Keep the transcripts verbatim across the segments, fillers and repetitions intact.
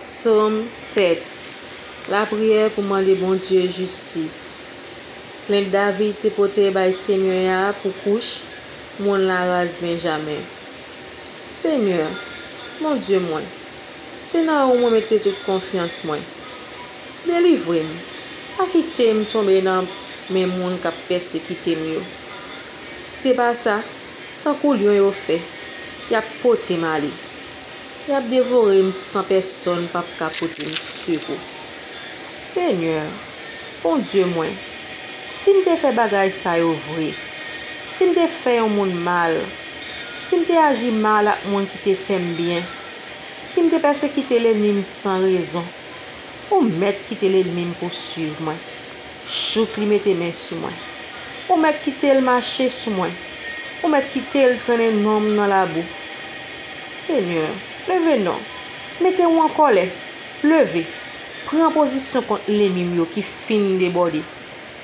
Sòm sèt. Lapriyè pou mande Bondye jistis. Plent David te pote bay Senyè a pou Kouch, moun laras Benjamen. Senyè, Bondye mwen, se nan ou mwen mete tout konfyans mwen. Delivre m, pa kite m tonbe nan men moun k ap pèsekite m yo. Si se pa sa, tankou lyon yo fè, y ap pote m ale. Y ap devore m san pèsonn p ap ka pote m sekou. Senyè, Bondye mwen, si m te fè bagay sa yo vre, si m te fè yon moun mal, si m te aji mal ak moun ki te fè m byen, si m te pèsekite lènmi m san rezon, ou mèt kite lènmi m pouswiv mwen, jouk li mete men sou mwen. Ou mèt kite l mache sou mwen. Ou mèt kite l trennen non m nan labou. Senyè, leve non. Mete w an kòlè. Leve. Pran pozisyon kont lènmi m yo ki fin debòde.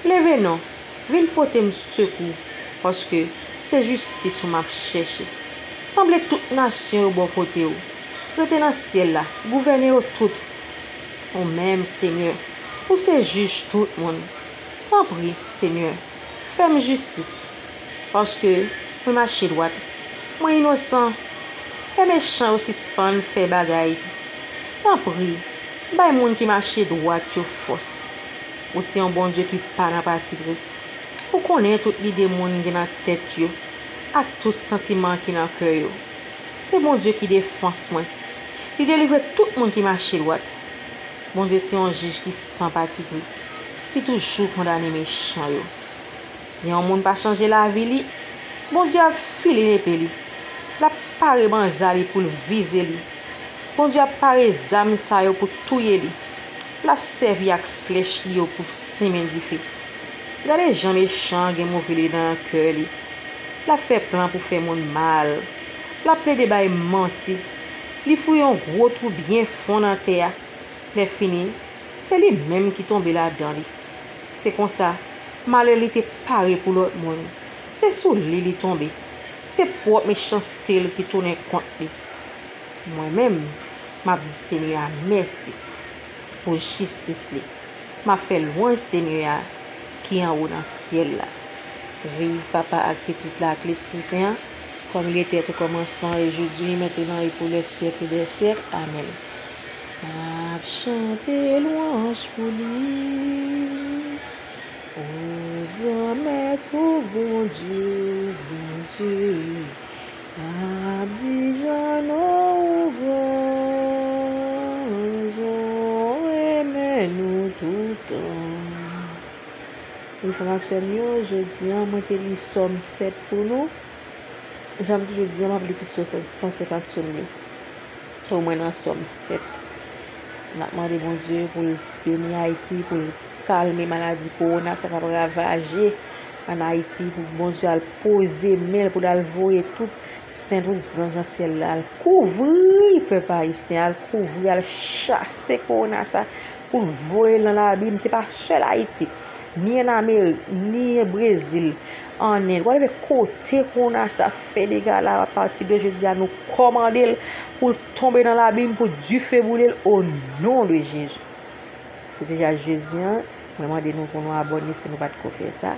Leve non. Vin pote m sekou, paske se jistis ou m ap chèche. Sanble tout nasyon yo bò kote w. Rete nan syèl la, gouvène yo tout. Ou menm, Senyè, ou se jij tout moun. Tanpri, Senyè, fè m jistis, paske mwen mache dwat. Mwen inosan. Fè mechan yo sispann fè bagay. Tanpri, bay moun ki mache dwat yo fòs. Ou se yon Bondye ki pa nan patipri. Ou konnen tout lide moun gen nan tèt yo, ak tout santiman ki nan kè yo. Se Bondye ki defans mwen. Li delivre tout moun ki mache dwat. Bondye se yon jij ki san patipri. Li toujou kondane mechan yo. Si yon moun pa chanje lavi li, Bondye ap file nepe li. L ap pare banza li pou l vize li. Bondye ap pare zam sa yo pou touye li. L ap sèvi ak flèch li yo pou simen dife. Gade jan mechan an gen move lide nan kè li. L ap fè plan pou fè moun mal. L ap plede bay manti. Li fouye yon gwo twou byen fon nan tè a. Lèfini, se li menm ki tonbe ladan li. Se konsa, malè li te pare pou lòt moun. Se sou li li tonbe. Se pwòp mechanste l ki tounen kont li. Mwen menm, m ap di Senyè a mèsi pou jistis li. M ap fè lwanj Senyè a ki anwo nan syèl la. Viv Papa ak Pitit la ak Lespri Sen an, comme il était au commencement, aujourd'hui, maintenant et pour les siècles des siècles. Amen. M ap chante lwanj pou li. O Granmèt, o Bondye, Bondye, m ap di jan non ou gran, jan w renmen nou toutan. Wi, frè m ak sè m yo, jodi a, mwen te li Sòm sèt pou nou. Jan m toujou di a, m ap li tout san senkant Sòm yo. Se omwen nan Sòm sèt. N ap mande Bondye pou l beni Ayiti, pou l kalme maladi kowona sa k ap ravaje ann Ayiti, pou Bondye al poze men l, pou l al voye tout sent, tout zanj nan syèl la, al kouvri pèp ayisyen, al kouvri, al chase kowona sa, pou l voye l nan labim. Se pa sèl Ayiti, ni ann Amerik, ni Brezil, ann End, whatever kote kowona sa fè dega la, apati de jodi a, nou kòmande l pou l tonbe nan labim, pou dife boule l, o non de Jezi. Se deja Jezi an, mwen mande nou pou nou abòne si nou pa t ko fè sa.